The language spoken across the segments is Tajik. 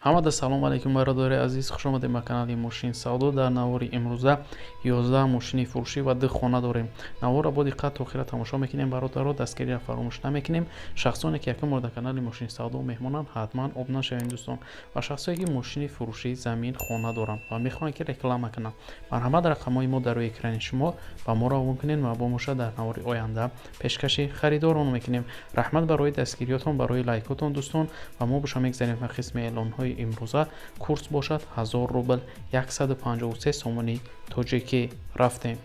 Ҳамада салом алейкум, бародари азиз, хуш омадед ба канали Мошин Савдо. Дар навори имрӯза 11 мошини фурӯшӣ ва 2 хона дорем. Наворро бо диққат то охира тамошо мекунем, бародаро, дастгириро фаромӯш намекунем. Шахсоне ки якум бор дар канали Мошин Савдо меҳмонанд, ҳатман обуна шавед, дӯстон. Ва шахсое ки мошини фурӯшӣ, замин, хона доранд ва мехоҳанд ки реклама кунанд, марҳамат, рақамҳои мо дар рӯи экрани шумо, ба мо равон кунед ва бо моша дар навори оянда пешкаши харидорон мекунем. Раҳмат барои дастгириётон, барои лайкотон, дӯстон. Ва мо боша мегзарем ба қисми эълонҳои имрӯза. Курс бошад 1000 рубл, 153 сомони тоҷикӣ. Рафтем.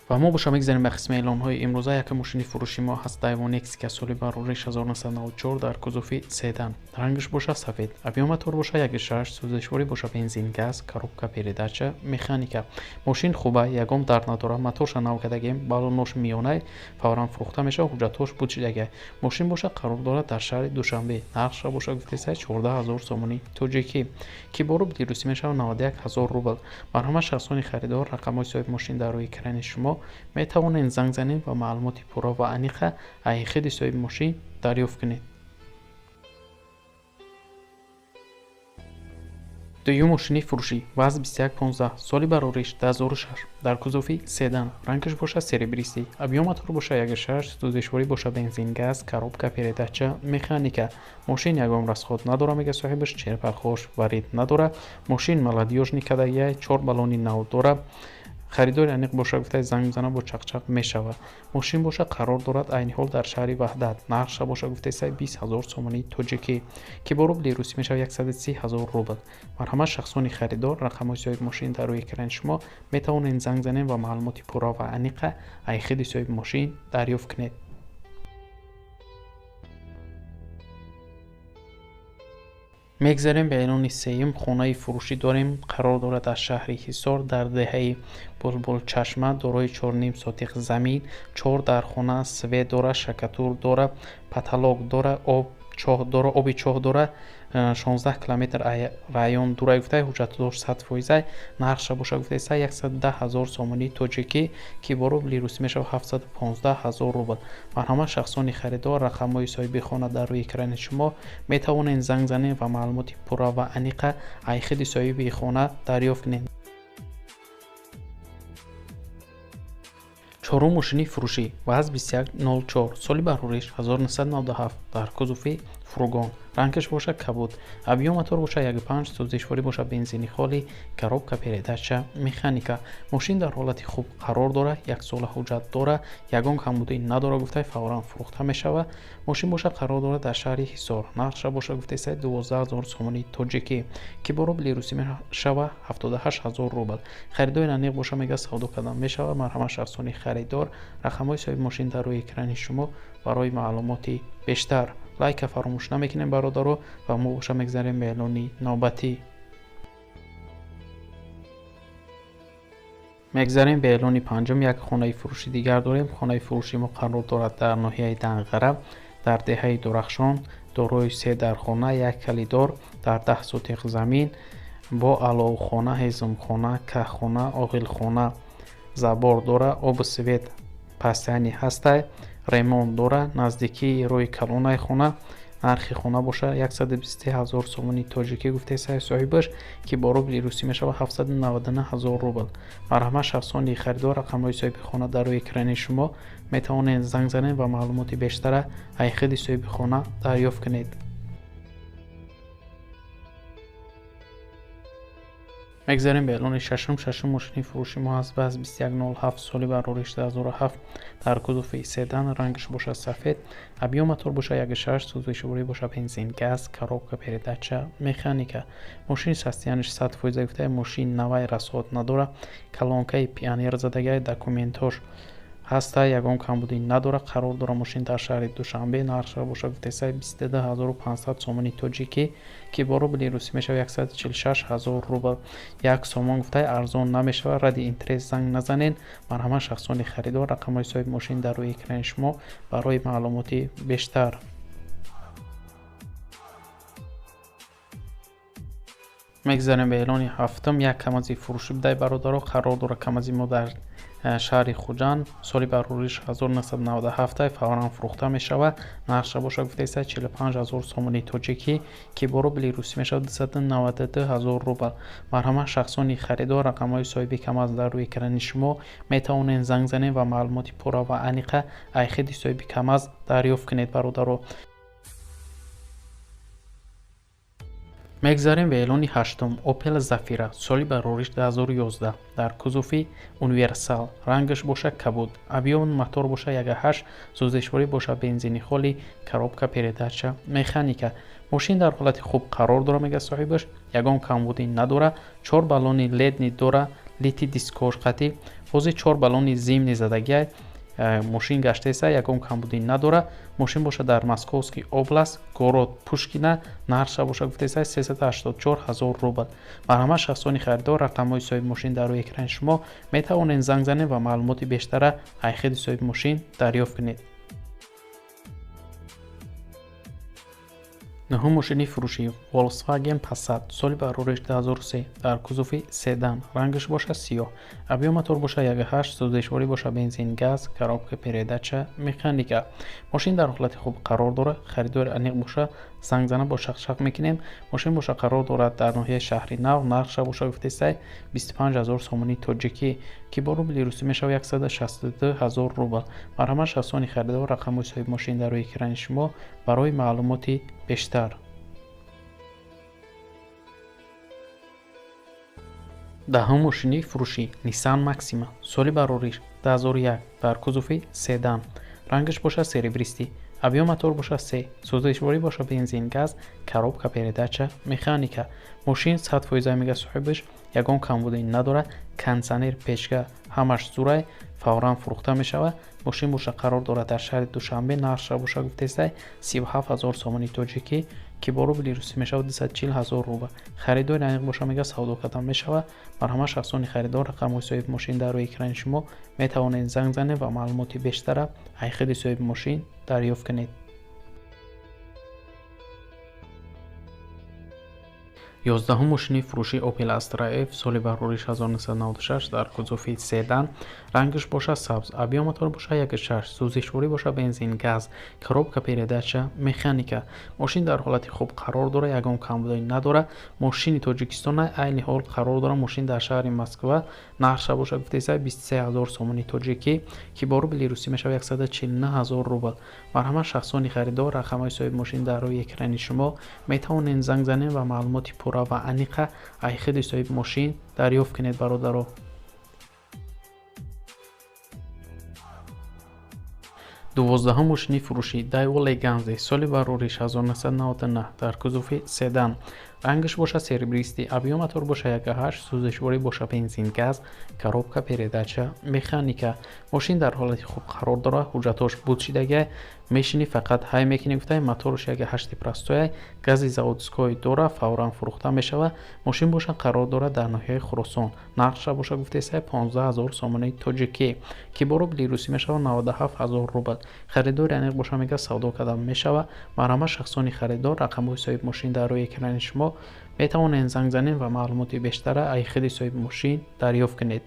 Ва мо боша мегзарем ба қисми эълонҳои имрӯза. Яке мошини фурӯши мо ҳаст Daewoo Nexia, соли барориш 1994, дар кузови седан, рангаш боша сафед, объём мотор боша 1.6, сӯзишворӣ боша бензин, газ, коробка передача механика. Мошин хуба, ягон дард надора, моторша нав кардагем, баллонош миёнай, фавран фурӯхта мешавад, ҳуҷҷатҳош буд шидагай. Мошин боша қарор дорад дар шаҳри Душанбе, нархша боша гуфтесай 14 000 сомони тоҷикӣ, ки бо рубли русӣ мешавад 91 000 рубл. Марҳамат, шахсони харидор, рақамҳои соҳиби мошин дар рӯи экрани шумо, метавонед занг занед ва маълумоти пурра ва аниқа аз худи соҳиби мошин дарёфт кунед. Дуюм мошини фурӯшӣ ВАЗ 2115, соли барориш 2006, дар кузови седан, рангаш боша серебристый, объём мотор боша 1.6, сӯзишворӣ боша бензин, газ, коробка передача механика. Мошин ягон расход надора, мега соҳибаш, черпархош варид надора. Мошин молодёжный кадагия, чор баллони нав дора. Харидори аниқ боша гуфта занг мезанад, бо чақчақ мешавад. Мошин боша қарор дорад айни ҳол дар шаҳри Ваҳдат, нархша боша гуфтесай 20 000 сомонии тоҷикӣ, ки бо рубли русӣ мешавад 130 000 рубл. Марҳамат, шахсони харидор, рақамҳои соҳиби мошин дар рӯи экрани шумо, метавонед занг занед ва маълумоти пурра ва аниқа аз худи соҳиби мошин дарёфт кунед. Мегзарем ба эълони сеюм. Хонаи фурӯшӣ дорем, қарор дорад дар шаҳри Ҳисор, дар деҳаи Булбулчашма, дорои 4,5 сотих замин, чор дархона, свет дора, штукатур дора, потолок дора, об чоҳ дора, оби чоҳ дора, 16 километр район дура гуфта, ҳуҷҷатдор 100%. Нархша боша гуфтаеса 110 000 сомонии тоҷикӣ, ки бо рубли русӣ мешавад 715 000 рубл. Марҳамат, шахсони харидор, рақамҳои соҳиби хона дар рӯи экрани шумо, метавонед занг занед ва маълумоти пурра ва аниқа аз худи соҳиби хона дарёфт кунед. Чорум мошини фурӯшӣ ВАЗ 2104, соли барориш 1997, дар кузови фургон, рангаш боша кабуд, объём мотор боша 1.5, сӯзишворӣ боша бензини холӣ, коробка передача механика. Мошин дар ҳолати хуб қарор дора, яксола ҳуҷҷат дора, ягон камбудӣ надора гуфта, фавран фурӯхта мешавад. Мошин боша қарор дорад дар шаҳри Ҳисор, нархша боша гуфтесай 12 000 сомонии тоҷикӣ, ки бо рубли русӣ мешавад 78 000 рубл. Харидори аниқ боша мега савдо кардан мешавад. Марҳамат, шахсони харидор, рақамҳои соҳиби мошин дар рӯи экрани шумо барои маълумоти бештар. Лайка фаромӯш намекунем, бародаро. Ва мо боша мегзарем ба эълони навбатӣ. Мегзарем ба эълони панҷум. Як хонаи фурӯши дигар дорем. Хонаи фурӯши мо қарор дорад дар ноҳияи Данғара, дар деҳаи Дурахшон, дорои се дархона, як калидор, дар 10 сотих замин, бо аловхона, ҳезумхона, каххона, оғилхона, забор дора, обу свет постоянный ҳастай, ремонт дора, наздикии рӯи калонаи хона. Нархи хона боша 123 000 сомони тоҷикӣ гуфтесай соҳибаш, ки бо рубли русӣ мешавад 799 000 рубл. Марҳамат, шахсони харидор, рақамҳои соҳиби хона дар рӯи экрани шумо, метавонед занг занед ва маълумоти бештара аз худи соҳиби хона дарёфт кунед. Мегзарем ба эълони шашум. Шашум мошини фурӯши мо аст ВАЗ 2107, соли барориш 2007, дар кузови седан, рангаш бошад сафед, объём мотор боша 1.6, сӯзишворӣ боша бензин, газ, коробка передача механика. Мошини состояние ш 100% гуфта, мошин навай, расход надора, колонкаи Пионер задагай, документҳош ҳаста, ягон камбудӣ надора. Қарор дора мошин дар шаҳри Душанбе, нархша боша гуфтесай 22 500 сомони тоҷикӣ, ки бо рубли русӣ мешавад 146 000 рубл. Як сомон гуфтай арзон намешавад, ради интерес занг назанед. Марҳамат, шахсони харидор, рақамҳои соҳиби мошин дар рӯи экрани шумо барои маълумоти бештар. Мегзарем ба эълони ҳафтум. Як камази фурӯшӣ будай, бародаро. Қарор дора камази мо дар шаҳри Хуҷанд, соли барориш 1997 фавран фурӯхта мешавад. Нархша боша гуфтаиста 45 000 сомони тоҷикӣ, ки бо рубли русӣ мешавад 292 000 рубл. Марҳамат шахсони харидор, рақамҳои соҳиби КамАЗ дар рӯи экрани шумо метавонед занг занед ва маълумоти пурра ва аниқа айхиди соҳиби КамАЗ дарёфт кунед, бародаро. Мегзарем ба эълони ҳаштум. Opel Zafira, соли барориш 2011, дар кузови универсал, рангаш боша кабуд, объём мотор боша 1.8, сӯзишворӣ боша бензини холӣ, коробка передача механика. Мошин дар ҳолати хуб қарор дора, мега соҳибаш, ягон камбудӣ надора, 4 баллони ледни дора, лити дискош қатӣ, ҳозир 4 баллони зимни задагиай. Мошин гаштеса, ягон камбудӣ надора. Мошин боша дар Московский област, город Пушкина, нархша боша гуфтеса 384 000 рубл. Марҳамат шахсони харидор, рақамҳои соҳиби мошин дар рӯи экрани шумо метавонед занг занед ва маълумоти бештара айхиди соҳиби мошин дарёфт кунед. Нуҳум мошини фурӯшӣ Volkswagen Passat, соли барориш 2003, дар кузови седан, рангаш боша сиёҳ, объём мотор боша 1.8, сӯзишворӣ боша бензин газ, коробка передача механика. Мошин дар ҳолати хуб қарор дорад, харидори аниқ боша занг зана, бо шақшақ мекунем. Мошин боша қарор дорад дар ноҳияи шаҳри Нав, нархша боша гуфтесай 25 000 сомони тоҷикӣ, ки бо рубли русӣ мешавад 162 000 рубл. Марҳамат шахсони харидор, рақамҳои соҳиби мошин дар рӯи экрани шумо барои маълумоти бештар. Даҳум мошини фурӯшӣ Nissan Maxima, соли барориш 2001, дар кузови седан, рангаш боша серебристӣ, объём мотор боша 3, сӯзишворӣ боша бензин газ, коробка передача механика. Мошин 100% мега соҳибаш, ягон камбудӣ надорад, кондитсионер, печка ҳамаш зурай, фавран фурӯхта мешавад. Мошин боша қарор дорад дар шаҳри Душанбе, нархша боша гуфтесай 37 000 сомони тоҷикӣ, ки бо рубли русӣ мешавад 240 000 рубл. Харидори аниқ боша мега савдо кардан мешавад. Марҳамат шахсони харидор, рақамҳои соҳиби мошин дар рӯи экрани шумо метавонед занг занед ва маълумоти бештара айхиди соҳиби мошин дарёфт кунед. 11 мошини фурӯшӣ Opel Astra F, соли барориш 1996, дар кузови седан, рангаш боша сабз, объём мотор боша 1.6, сӯзишворӣ боша бензин газ, коробка передача механика. Мошин дар ҳолати хуб қарор дорад, ягон камбудӣ надорад. Мошини Тоҷикистон айни ҳол қарор дорад мошин дар шаҳри Москва, нархша боша гуфтеса 23 000 сомони тоҷикӣ, ки бо рубли русӣ мешавад 149 000 рубл. Марҳамат шахсони харидор, рақамҳои соҳиби мошин дар рӯи экрани шумо метавонед занг занед ва маълумоти пурра ва аниқа айхиди соҳиби мошин дарёфт кунед, бародаро. 12 мошини фурӯшӣ Daewoo Leganza, соли барориш 1999, дар кузови седан, рангаш боша серебристӣ, объём мотор боша 1.8, сӯзишворӣ боша бензин газ, коробка передача механика. Мошин дар ҳолати хуб қарор дорад, ҳуҷҷатҳош буд шидагиай, мешинӣ фақат ҳай мекунӣ гуфтай, моторш 1.8 простояй, гази заводской дора, фавран фурӯхта мешавад. Мошин боша қарор дорад дар ноҳияи Хуросон, нархша боша гуфтесай 15 000 сомони тоҷикӣ, ки бо рубли русӣ мешавад 97 000 рубл. Харидори аниқ боша мега савдо кардан мешавад. Марҳамат шахсони харидор, рақамҳои соҳиби мошин дар рӯи экрани шумо метавонед занг занед ва маълумоти бештара айхиди соҳиби мошин дарёфт кунед.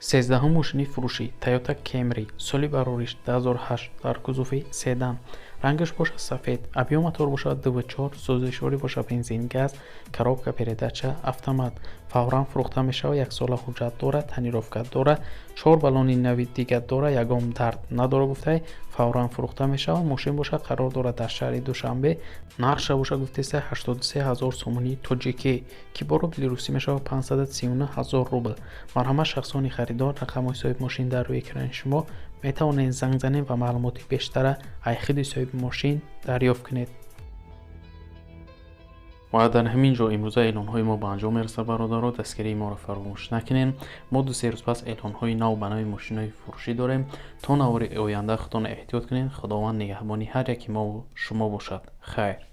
13 мошини фурӯшӣ Toyota Camry, соли барориш 2008, дар кузови седан, рангаш боша сафед, объём мотор боша 2.4, сӯзишворӣ боша бензин газ, коробка передача автомат. Фавран фурӯхта мешавад, яксола ҳуҷҷат дорад, тонировка дорад, 4 баллони нави дига дорад, ягон дард надорад гуфтай, фавран фурӯхта мешавад. Мошин боша қарор дорад дар шаҳри Душанбе, нархша боша гуфтеса 83 000 сомони тоҷикӣ, ки бо рубли русӣ мешавад 539 000 рубл. Марҳамат шахсони харидор, рақамҳои соҳиби мошин дар рӯи экрани шумо метавонед занг занед ва маълумоти бештара айхиди соҳиби мошин дарёфт кунед. Ва дар ҳамин ҷо имрӯза эълонҳои мо ба анҷом мерасад, бародаро. Дастгирии моро фаромӯш накунед. Мо 2-3 рӯз пас эълонҳои нав ба нави мошинҳои фурӯшӣ дорем. То навори оянда худтон эҳтиёт кунед. Худованд нигаҳбони ҳар яки мо шумо бошад. Хайр.